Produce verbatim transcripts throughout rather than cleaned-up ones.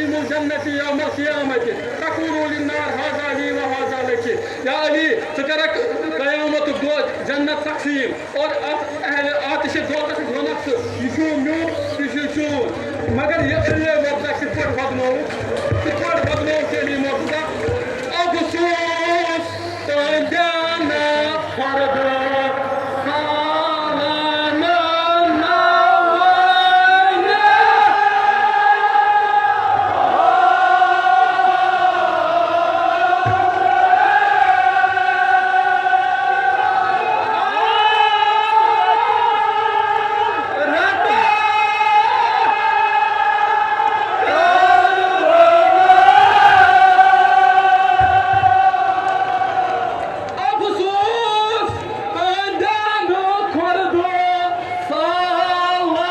الجنة يوم القيامة، تقول للنار هذا لي وهذا لك۔ یا علی، ژٕ کَرَکھ قیامتُک دۄہ جنت تقسیٖم اور اَتھ اہل آتش دوزخ وَنَکھ ژٕ، یہِ چھُ میون، یہِ چھُ چون۔ مگر یہِ علی مرتضیٰ کِتھ پٲٹھۍ بدنووُکھ؟ کِتھ پٲٹھۍ بدنووُکھ علی مرتضیٰ؟ افسوس تہٕ دیانت فرد سالانہٕ نوٲنۍ۔ افسوس، پنجابُک کھۄردُک سالانہٕ۔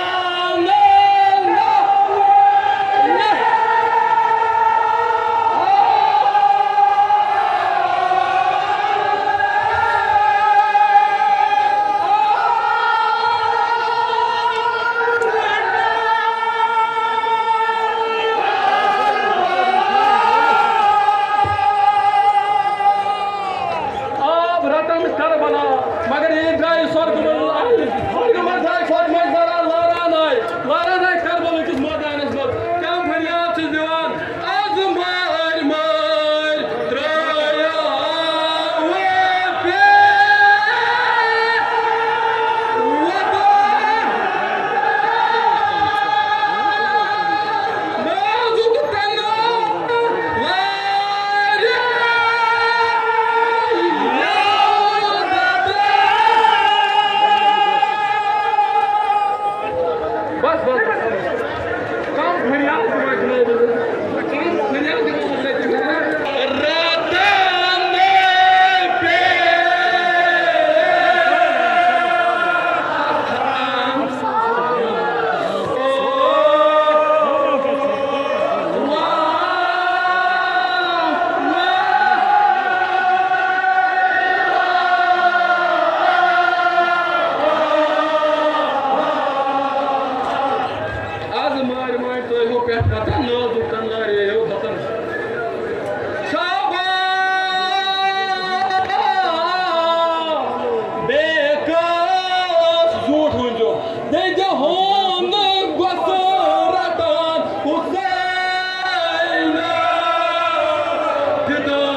آب رٹن کربلا، مگر ییٚلہِ درٛایہِ سۄرگہٕ منٛز، سۄرگہٕ منٛز درٛایہِ فاطمہ زہرا لاران آیہِ، لاران آیہِ کربلا کِس مٲدانس منٛز۔ کم فریاد چھِس دِوان، از مٲرۍ مٲرۍ ترٛٲیو پے وطن۔ نازُک تنہا واریاہ یاد۔ بس، بس، بس۔ کم فریاد چھِ وۄنۍ جنابس؟ کم فریاد چھِ وۄنۍ؟ راتن پہ از مارِ مارِ ترٛٲیہو پٮ۪ٹھ پتہ نازُک تنہا ریو بطن۔ شاباش! بیٚیہِ کٲنٛسہِ زیوٗٹھ ؤنۍزیو۔ دٔدِ ہُنٛد گۄسہٕ رٹان حسین فدا۔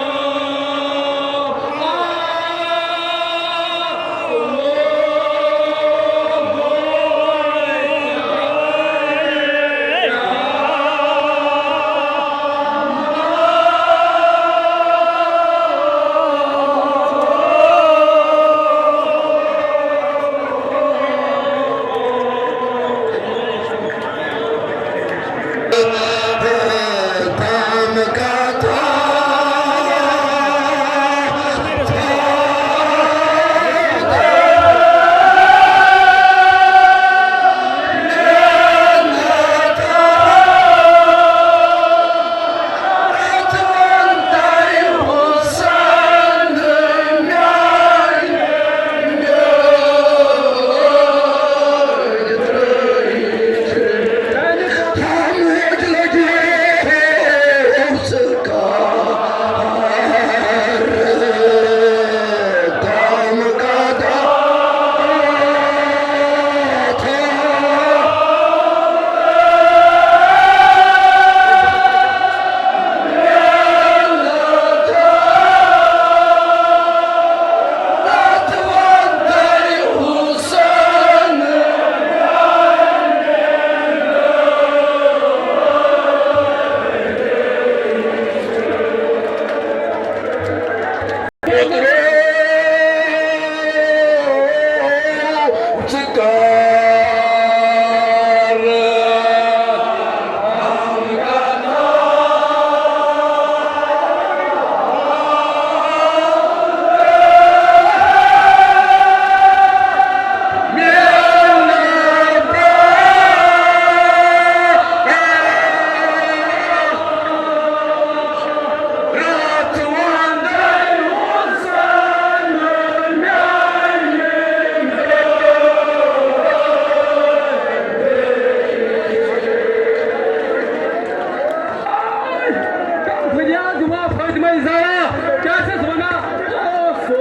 ذرا، کیٛاہ چھَس وَنان؟ اوسُم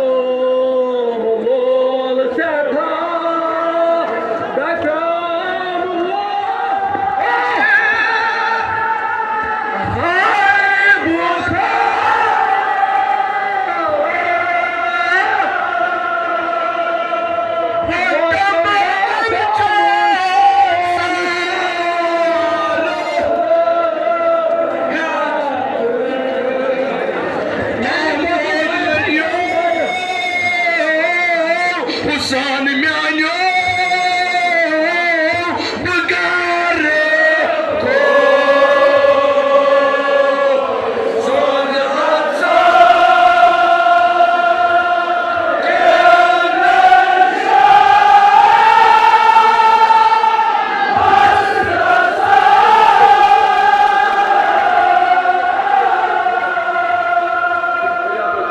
لول سٮ۪ٹھاہ، دَپیوم لول۔ ہاے بوکھا۔ حسین میانیو، بہٕ کَرٕ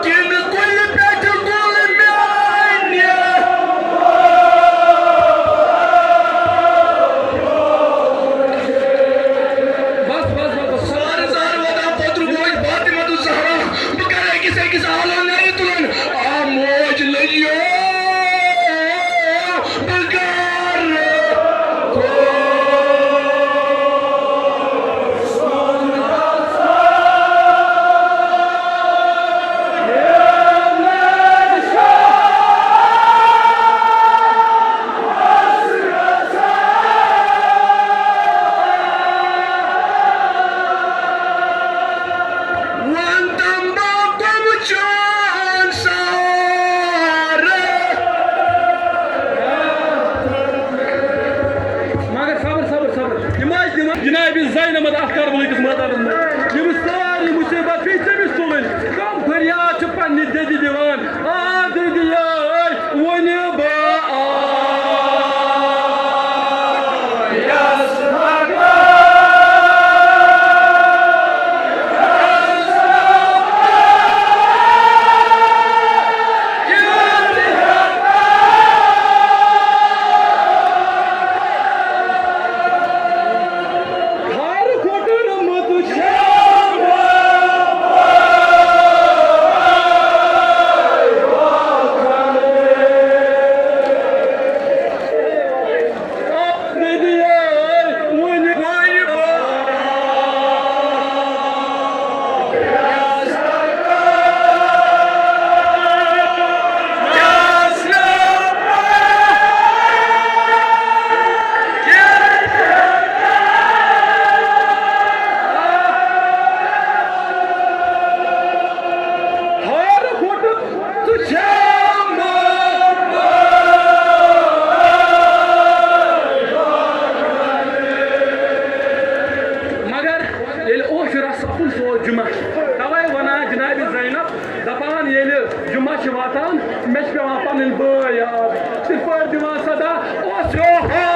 کِنہٕ کُلہِ پٮ۪ٹھ گُل میانہِ۔ بس، بس، بس، بس۔ سارٕ زارٕ وَدان پوٚتُر موج فاطمہ الزہرا۔ بہٕ کَرٕ أکِس أکِس آلو نَرِ تُلُن۔ آ موج لٔجِو بہٕ کَرٕ۔ وَن تَم بہٕ کَم چون سارٕ۔ مگر صبر، صبر، صبر۔ یِم ٲسۍ دِوان جناب زینب اَتھ کربلہٕ کِس مٲدانَس منٛز۔ یِم سٲری مُصیٖبت پیٚیہِ تٔمِس تُلٕنۍ۔ کَم فریاد چھِ پننہِ دِدِ دِوان۔ آ دِدِ یٲے، وُنہِ بہٕ آیس۔ ہر کھوٹہٕ رمت شام۔ ہر کھوٹہٕ ژٕ چھےٚ مگر ییٚلہِ عاشورہ صفُن سُہ اوس جمعہ، توے ونان جناب زینب، دپان ییٚلہِ جمعہ چھِ واتان، مےٚ چھِ پٮ۪وان پنٕنۍ بٲے یاد۔ تِتھ پٲٹھۍ دِوان صدا، اوس یوہو